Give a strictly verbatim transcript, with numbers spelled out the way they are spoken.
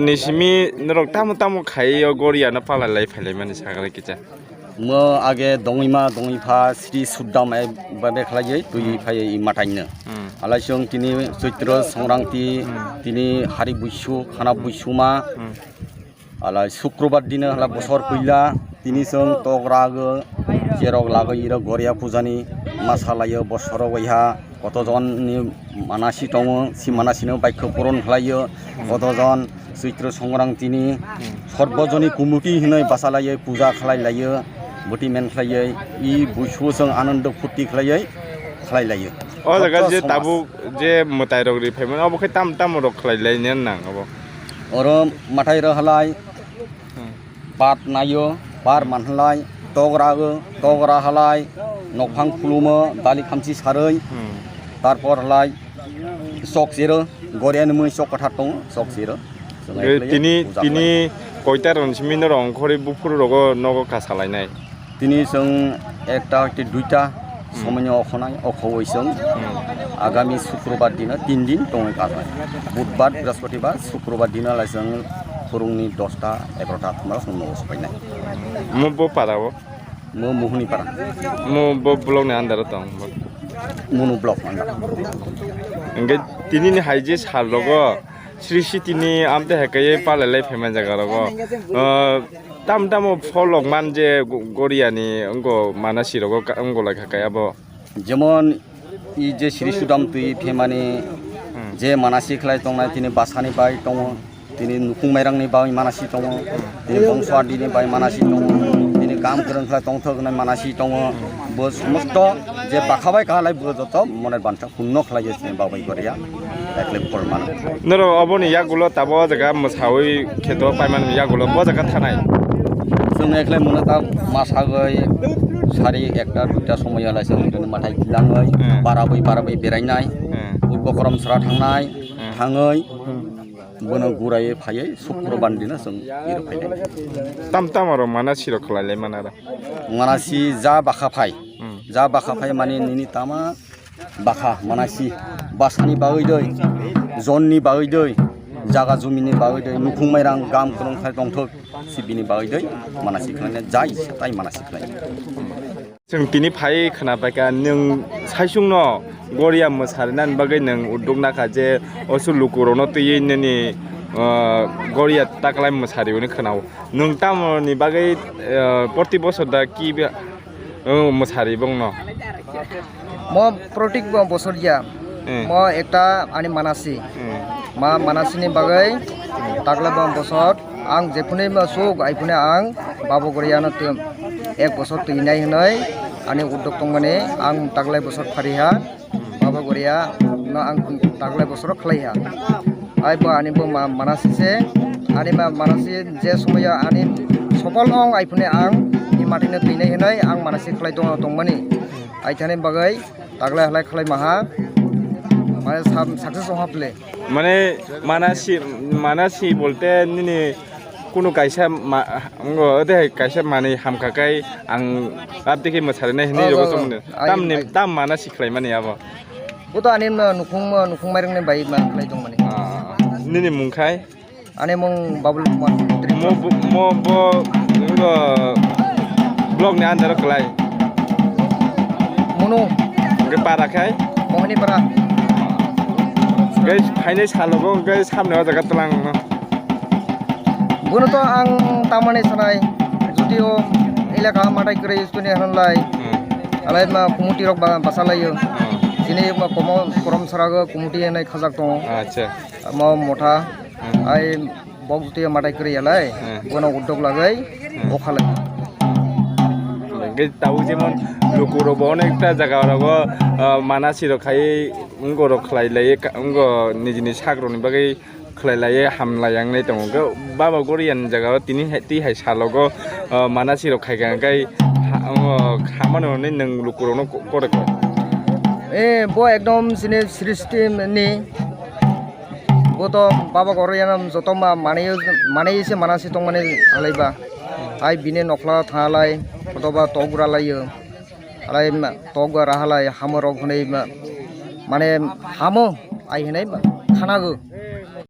Nisimi norok tamo tamo khai o goriya no palai lai phailai mani sagala kicha. Mo age dongima dongipha Sri Suddam e babe khlaiwi twi phai i mataino. Hmm. Alai chwng tini Chaitra Songkrangti, hmm, tini Hari Buisu, Khana Buisuma. Hmm. Alai Sukrobar dino hala bosor puila tini chwng tok rago, cherok lagwi iro Goria pujani masa laio bosoro waiha koto jon ni manasi tongo, si manasi no baikho puron khlaio, hmm, koto jon Chaitra Songkrang tini, hmm, Sarvojoni Kumuti hinoi basa laio, puja khlai laio, boti men khlaioi, i buisu chwng anando phuti khlaioi, khlai laio. O jaga je tabuk je mwtai rok ri phaimani, obo khe tam tam rok khlai lai nang obo. Oro mwtai rw halai, hmm, pat naio, par man halai, tok rago, tok ra halai, nokphang khulumo, dali khamchi sarwi, hmm, tarpor halai, sok chero, goriani mui sok kwthar tongo, sok chero. Tini, tini koita rw simi norok ongkhorwi buphuru rogo nogo kasa lainai? Tini chwng ekta ki duita, hmm, somoino okhonai, okhowi chwng, hmm, agami Sukrobar dino tin din tongwi kasai. Budbar, Brihaspatibar, Sukrobar dino lai chwng phurungni dosta, egarota thumra chwng nogo sokhainai. Mo bo para o? Mo Mohoni para. Mo bo block ni under o tong? Monu block under. Hwnkhe tini ni hai je sal rogo Sri Siti ni amte hai kaiye palai lai phaima jaga rogo. Ah, tam tamo pholok man je go-, Goria ni ongo manasi rogo ka-, ongo lai kha kaya bo. Jemon i je Sri Sudam twi phemani, hmm, je manasi khlai tongnai tini basani bai tongo, tini nukhung mairang ni bai manasi tongo, tini bongso adi ni bai manasi tongo, tini kam kwrwng khlai tongthok wngnai manasi tongo. Bo somosto je bakha bai kaha lai bo joto mone bantha. Punno khlaiyo chini bagwi Goria, ekle pol mano. Norok oboni yagulo tabo o jaga mwsawi kheto paimani yagulo bo jaga thanai. Chwng ekle mano ta masagwi sari ekta duita somoyo lai chwng tini mathai kilangwi, hmm, barabwi barabwi berainai. Hmm. Urbo korom sra thangnai, hmm, thangwi, hmm, bono gurai phaiwi Sukrobar dino chwng iro phainai. Tam tam aro manasi rok khlai lai manara. Manasi ja bakha phai. Hmm. Ja bakha phai mani nini tama bakha manasi, basani bagwi doi, jonni bagwi doi, jaga jumini bagwi doi, nukhung mairang gam kwrwng khai tongthok, sibini bagwi doi manasi khlaina jai se tai manasi khlaina. Chwng tini phai khwna paikha, nwng saichungno Goria mwsarinani bagwi nwng udduk nakha je osu lukurokno twiwi nini, ah, Goria taklai mwsari hwnwi khwnao. Nwng tamoni bagwi, ah, proti bosor da ki, ah, mwsari bongno? Mo protik bo bosor ya. Hmm. Mo ekta ani manasi. Hmm. Ma manasini bagwi takla bo bosor ang jephunui ma suk, aiphunui ang Babo Goriano twi ek bosor twinai hwnwi ani uddok tongmani ang taklai bosor phariha. Babo Goria no ang taklai bosor khlaiha. Ai bo ani bo ma-, manasi se, ani ma-, manasi je somoyo ani sopol ong, aiphunui ang ni matino twinai hwnwi ang manasi khlai tong-, tongmani. Aithani bagwi taglai halai khlai maha, mane sam-, success wngha phle. Mane manasi, manasi bolte nini kunu kaisa ma-, wngo, de kaisa manwi hamkha kai ang abdiki mwsarinai hinwi jogo tongmani. Tamni, tam manasi khlaimani abo. Bo to ani ma nukhung, ma nukhung mairungni bai ma khlai tongmani. Ah, nini mung khai? Ani mung Babul Kumar Tripura. Mo bo, mo bo, bo block ni under o kwlai. Munu. Hwnkhe para khai? Mohoni para. Hwnkhe phainai salogo hwnkhe samni o jaga twlang no. Bono to ang tamani sanai, judio elaka matai kwrwi tuni hanlai. Hmm. Alai ma kumuti rok ba-, basa laio. Hmm. Chini ma komo korom sarago kumuti hinwi khajak tongo. Acha. Mo motha. Hmm. Ai Bok jotoi matai kwrwi yalai, hmm, bono uddog lagwi, hmm, bokhalai. Hwnkhe tabuk jemon lukurok bo onekta jaga rogo, ah, manasi rok khai wngorok khlai lai, wngorok nijini sak rokni bagwi khlai lai, hamlai wngnai tongo. Hwnkhe Baba Goriani jaga o tini hai, twi hai salogo, ah, manasi rok khai kha, hwnkhe ha-, o, hamano hwnwi nwng lukurokno ko-, kore kha. Eh, bo ekdom chini srishti ni Bo to Baba Goriano joto ma manwi, manwi se manasi tongmani halaiba. Hai bini nokhla thangalai, kotoba tok ura laio. Halai ma-, tok ura halai, hamorok hwnwi ma-, mane hamo, ai hwnwi ma-, khanago.